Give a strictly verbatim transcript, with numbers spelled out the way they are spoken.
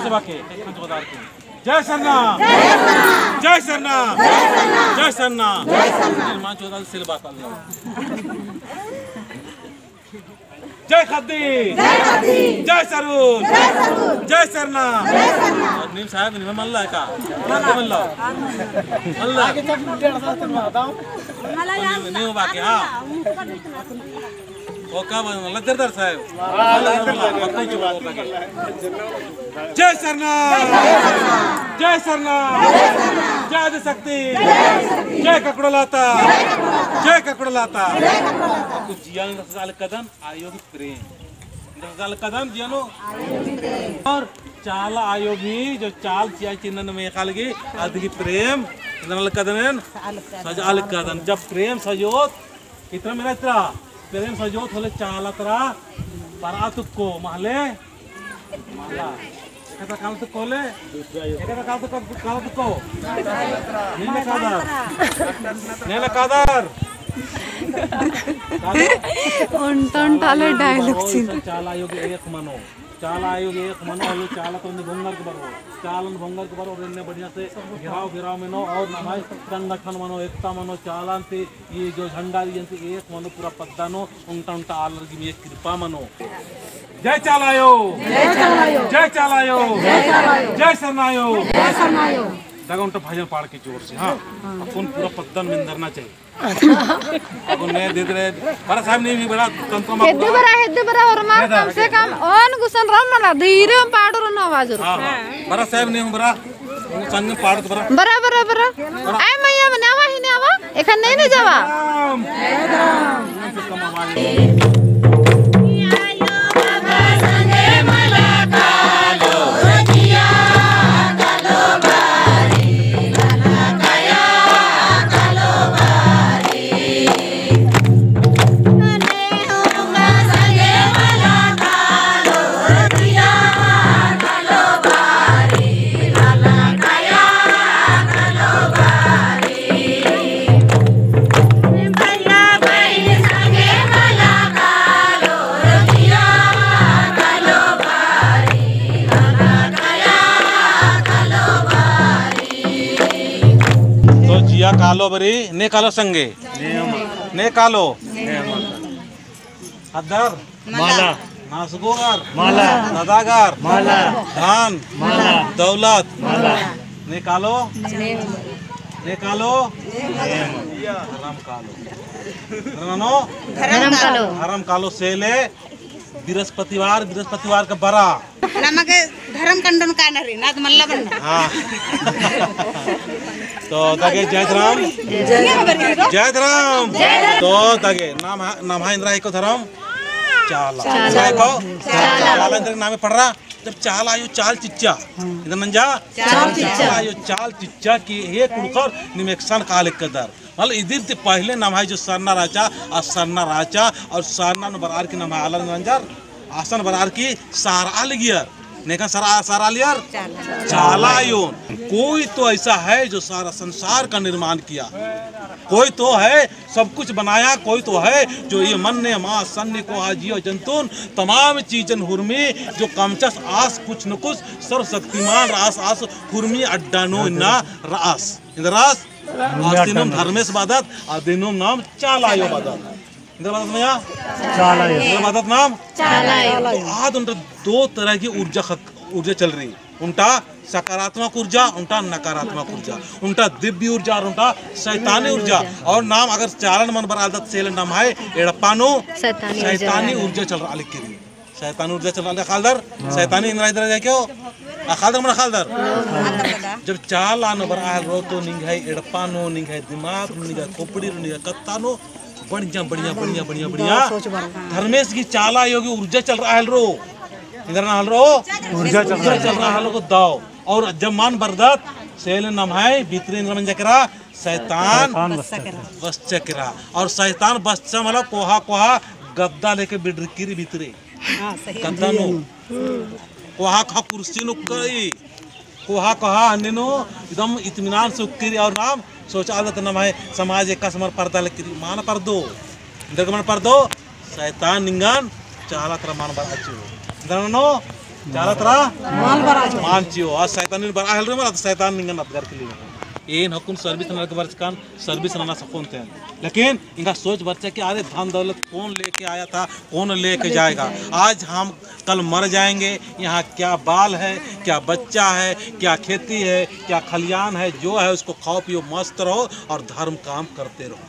बाके, एक खन जोरदार के। जय सरना। जय सरना। जय सरना। निर्माण चौदह सिलबा कर लो। जय खद्दी। जय खद्दी। जय सरून। जय सरून। जय सरना। जय सरना। और नीम साहब, नीम मल्ला का? मल्ला। मल्ला। नीम, नीम बाकी, हाँ। ओका बन, लज्जरदार साहब। जय सरना। जय सरना। जय आदिशक्ति। जय ककड़ोलता। जय ककड़ोलता। कुछ जिया अलग कदन आयो भी प्रेम। अलग कदन जियानो। और चाला आयो भी जो चाल चिआ चिन्हन में खाल की अदगी प्रेम। अलग कदन। सज अलग कदन। जब प्रेम सजोत इतरा मेरा इतरा, प्रेम सजोत होले चाला तरा, बरआ तुक्को, महले, मला। एकता काल तुक्को होले, एकता काल तुक्को, काल तुक्को। नीने कादर। नीने कादर। ओन्टा ओन्टा ले dialogue चिन्ता। चाला आयो गे एक मनो। चाला आयो गे एक मनो, अउर चाला तो एन्ने भोंगर के बरओ। चालन भोंगर के बरओ, और एन्ने बढ़िया से घेराव, घेराव मनो, और नम्है संगठन मनो, एकता मनो, चालन ती ये जो झंडा रई अन्ती एक मनो पूरा पद्दा नू ओन्टा ओन्टा आलर गे एक कृपा मनो। जय चाला आयो। जय चाला आयो। जय चाला आयो। जय चाला आयो। जय सरना आयो। जय सरना आयो। दगा ओन्टा भजन पाड़ के जोर से, हाँ। हाँ। अक्कुन पूरा पद्दा नू मेंदरना चाहिए। अक्कुन ने दे दे रे। बरा साहब नीम ही बरा तंत्र मा हेद्दे बरा, हेद्दे बरा और मा कम से कम ओन गुसन रम मला धीरे पाड़ो रनो आवाज रो। हाँ, हाँ। बरा साहब नीम बरा संग पाड़त बरा। बरा, बरा, बरा। बरा। आय मैया मने आवा ही ने आवा। एखन नहीं ने जावा। राम। तो जिया कालो बरी, ने कालो संगे। ने कालो। अदर। मला। नासगोगर। मला। ददागर। मला। धान। मला। दौलत। मला। ने कालो। ने कालो। धरम कालो। धरम कालो। धरम कालो। सेले। बृहस्पतिवार, बृहस्पतिवार का बरा। नमक धरम कंडोन काना रे, नाद मल्ला बन्ना। हाँ। तो ताके जय धरम। जय धरम। तो ताके नाम हा-, नाम हा इन्द्रा एको धरम। चाला। चाला। इन्द्रा एको? चाला। चाला इन्द्रा नामे पड़रा। जब चाला आयो चाल चिच्चा। इन्द्रा नंजा? चाल चिच्चा। चाला आयो चाल चिच्चा कि हे कुँड़ुख़र निम एकसन काले कदर। मतलब इदिन ती पहले नम्है जो सरना रहचा, आ सरना रहचा, और सरना नू बरअर की नम्है आलर नंजर, असन बरअर की सरआ लगियर। नेका सरआ, सरआ लगियर? चाला। चाला आयोन। कोई तो ऐसा है जो सारा संसार का निर्माण किया। कोई तो है, सब कुछ बनाया, कोई तो है जो ये मन्न, मास, सन्न, कोहा, जीव जंतुन, तमाम चीजन हुरमी जो कमचस आस कुछ न कुछ सर्वशक्तिमान रअस, आस हुरमी अड्डा नू इन्ना रअस। इन्द्रा रअस? आस दिनुम धर्मेस बअदत, आस दिनुम नाम चाला आयो बअदत। इन्द्रा बअदत मया? चाला आयो। इन्द्रा बअदत नाम? चाला आयो। तो आद ओन्टा दो तरह की ऊर्जा खक-, ऊर्जा चल रही। ओन्टा सकारात्मक ऊर्जा, ओन्टा नकारात्मक ऊर्जा। ओन्टा दिव्य ऊर्जा और ओन्टा शैतानी ऊर्जा। और नाम अगर चालन मल बरआलदत सेले नम्है एड़पा नू शैतानी ऊर्जा। शैतानी ऊर्जा चल रहा लिख के रही। शैतानी ऊर्जा चल रहा, अख़ालदर, हाँ। शैतानी इन्द्रा इन्द्रा जाके हो? अख़ालदर मल अख़ालदर? हाँ। जब चाला नू बरआ हेलरो तो निंग्है एड़पा नू, निंग्है दिमाग नू, निंग्है खोपड़ी नू, निंग्है कत्था नू, बढ़िया, बढ़िया, बढ़िया, बढ़िया, बढ़िया। सोच बरआ। धर्मेस गही चाला आयो गही ऊर्जा चल रहा हेलरो। इन्द्रा ना हेलरो? ऊर्जा चल रहा। ऊर्जा चल रहा हेलरो को दाव। और जब मल बरदत, सेले नम्है भितरे इन्द्रा मंजा केरा, शैतान शैतान बस्चा केरा। बस्चा केरा। और शैतान बस्चा मतलब कोहा, कोहा गद्दा लेके बिडरकी रई भितरे। हाँ, सही। गद्दा नू। कोहा, कोहा कुर्सी नू उक्का रई। कोहा, कोहा हन्ने नू एकदम इत्मीनान से उक्की रई और नाम सोचआलदत नम्है समाज एकासे मल परदा लगी रई। मल परदो। इन्द्रा गे मल परदो। शैतान निंगन चाला तरा मल बरआ चिओ। इन्द्रा ननो? चारा तरा मान बरा चिओ। आज शैतान नीन बरा हेलरे मला, तो शैतान निंगन अदगर के लिए। एन हकुन service नना के बरचकन, service नना सकोन ते। लेकिन इनका सोच बरचा कि अरे धन दौलत कौन लेके आया था, कौन लेके जाएगा। आज हम कल मर जाएंगे, यहाँ क्या बाल है, क्या बच्चा है, क्या खेती है, क्या खलियान है, जो है उसको खाओ पियो मस्त रहो और धर्म काम करते रहो।